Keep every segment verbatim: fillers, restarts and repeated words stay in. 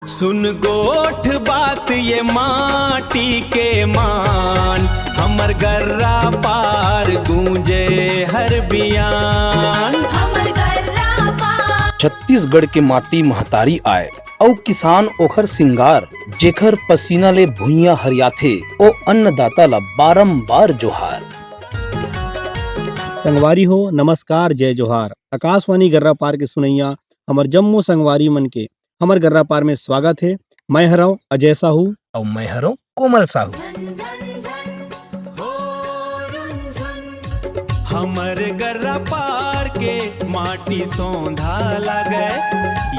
सुन गोठ बात ये माटी के मान, हमर गर्रा पार गूंजे हर बियान। हमर गर्रा पार। छत्तीसगढ़ के माटी महतारी आय, अउ किसान ओखर सिंगार, जेखर पसीना ले भुइयां हरियाथे, ओ अन्नदाता ला बारंबार जोहार। संगवारी हो, नमस्कार, जय जोहार। आकाशवाणी गर्रा पार के सुनैया हमर जम्मो संगवारी मन के हमर गर्रा पार में स्वागत हे। मैं हरव अजय साहू। अउ मैं हरव कोमल साहू। हमर गर्रा पार के माटी सौंधा लागे,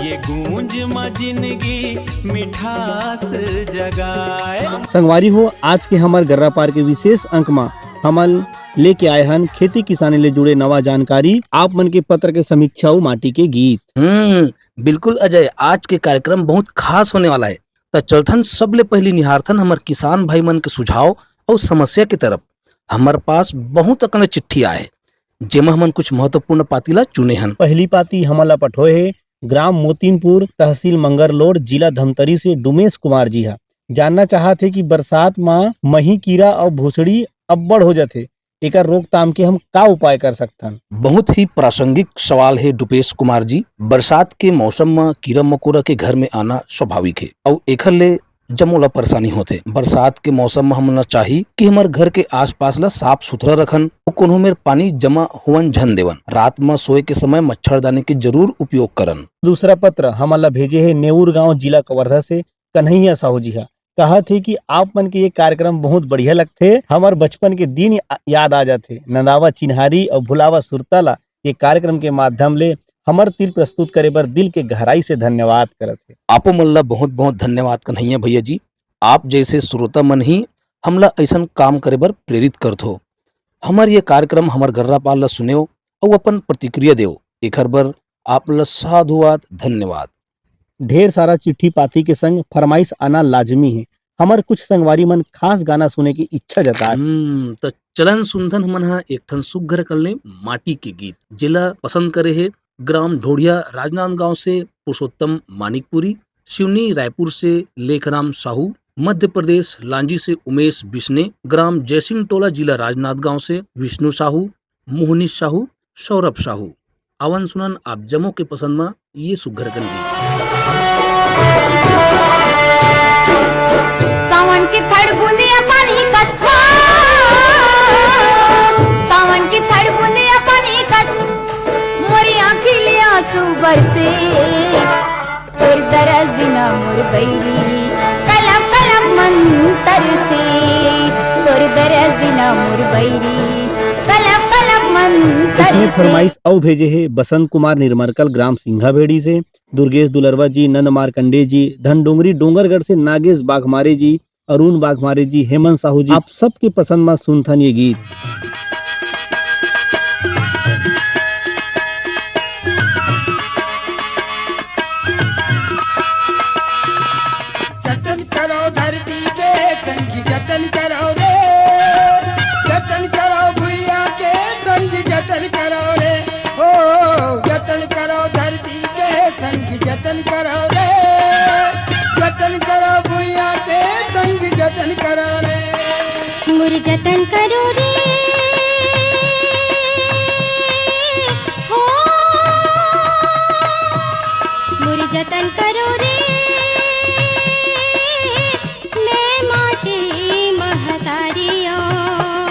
ये गूंज म जिंदगी मिठास जगाए। संगवारी हो, आज के हमर गर्रा पार के विशेष अंक म हमन लेके आए हन खेती किसानी ले जुड़े नवा जानकारी, आप मन के पत्र के समीक्षा अउ माटी के गीत। हम्म, बिल्कुल अजय, आज के कार्यक्रम बहुत खास होने वाला है। त चलथन सबले पहिली निहारथन हमर किसान भाई मन के सुझाव अउ समस्या के तरफ। हमर पास बहुत अकन चिट्ठी आए हे, जेमा हमन कुछ महत्वपूर्ण पाती ला चुने हन। पहिली पाती हमन ला पठोए हे ग्राम मोतीनपुर, तहसील मंगरलोड, जिला धमतरी से डुमेश कुमार जी हा। जानना चाहत हे कि बरसात मा मही कीरा अउ भूसड़ी अब्बड़ हो जाथे, एकर रोकथाम के हम का उपाय कर सकथन? बहुत ही प्रासंगिक सवाल हे डुपेश कुमार जी। बरसात के मौसम म कीरा मकोरा के घर में आना स्वाभाविक हे, अउ एखर ले जम्मो ला परेशानी होथे। बरसात के मौसम म हमन ला चाही कि हमर घर के आसपास ला साफ सुथरा रखन अउ कोनो मेर पानी जमा होवन झन देवन। रात म सोए के समय मच्छरदानी के जरूर उपयोग करन। दूसरा पत्र हमन ला भेजे हे नेऊर गांव, जिला कवर्धा से कन्हैया साहू जी हा। कहत हे कि आप मन के ये कार्यक्रम बहुत बढ़िया लगथे, हमर बचपन के दिन या-, याद आ जाथे। नंदावा चिन्हारी अउ भुलावा सुरता ला ये कार्यक्रम के माध्यम ले हमर तिर प्रस्तुत करे बर दिल के गहराई से धन्यवाद करत हे। आपो मन ला बहुत बहुत धन्यवाद कन्हैया भैया जी, आप जैसे श्रोता मन ही हमला ऐसन काम करे बर प्रेरित करत हो। हमर ये कार्यक्रम हमर गर्रा पार ला सुनेव अउ अपन प्रतिक्रिया देव, एखर बर आप ला साधुवाद, धन्यवाद। ढेर सारा चिट्ठी पाती के संग फरमाइश आना लाजमी हे। हमर कुछ संगवारी मन खास गाना सुने के इच्छा जताए। हम्म, त चलन सुनथन हमन ह एक ठन सुग्घर कन ले माटी के गीत, जेला पसंद करे हे ग्राम ढोढ़िया राजनांदगांव से पुरुषोत्तम मानिकपुरी, सिवनी रायपुर से लेखराम साहू, मध्य प्रदेश लांजी से उमेश बिश्ने, ग्राम जयसिंह टोला जिला राजनांदगांव से विष्णु साहू, मोहनी साहू, सौरभ साहू। आवन सुनन आप जम्मो के पसंद म ये सुग्घर कन गीत। सावन के थड़ बूंदिया पानी कस, सावन के थड़ बूंदिया पानी कस, मोरी आँखी ले आंसू बरसे। तोर दरस बिना मोर बैरी, कलप कलप मन तरसे। तोर दरस बिना मोर बैरी, कलप कलप मन तरसे। इसने फरमाइश अउ भेजे हे बसंत कुमार निर्मरकल, ग्राम सिंघाभेड़ी से दुर्गेश दुलरवा जी, नंद मार्कंडे जी, धनडोंगरी डोंगरगढ़ से नागेश बाघमारे जी, अरुण बाघमारे जी, हेमंत साहू जी, आप सबके पसंद म सुनथन ये गीत। जतन करो धरती के संगी, जतन करो रे, जतन करो भुइया के संगी, जतन करो रे, हो, जतन करो धरती के संगी, जतन करो रे, जतन करो भुइया के संगी, जतन करो रे। मोर जतन करो रे, हो, मोर जतन करो रे, मैं माटी महतारी अंव,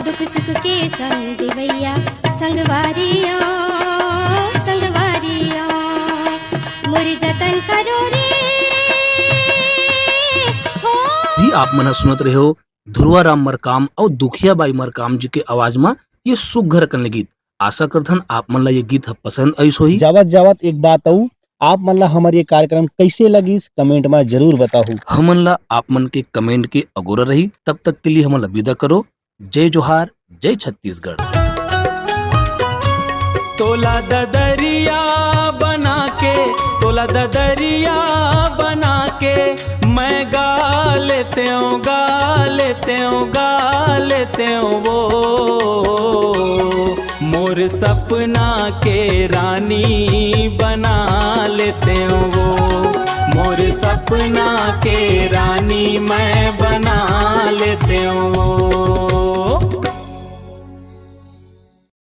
दुख सुख के संग देवइया, संगवारी अंव, संगवारी अंव, मोर जतन करो रे, हो। भी आप मन ह सुनत रहे हो ध्रुवा राम मरकाम अउ दुखिया बाई मरकाम जी के आवाज म ये सुग्घर कन ले गीत। आशा करथन आप मन ला ये गीत ह पसंद आइस होही। जावत जावत एक बात अउ, आप मन ला हमर ये कार्यक्रम कइसे लगिस, कमेंट म जरूर बताहू। हमन ला आप मन के कमेंट के अगोरा रही। तब तक के लिए हमन ला विदा करो। जय जोहार, जय छत्तीसगढ़। तोला ददरिया बना के, तोला ददरिया बना के, मैं गा लेतेंव, गा लेतेंव, गा लेतेंव वो। मोर सपना के रानी बना लेतेंव वो। मोर सपना के रानी मैं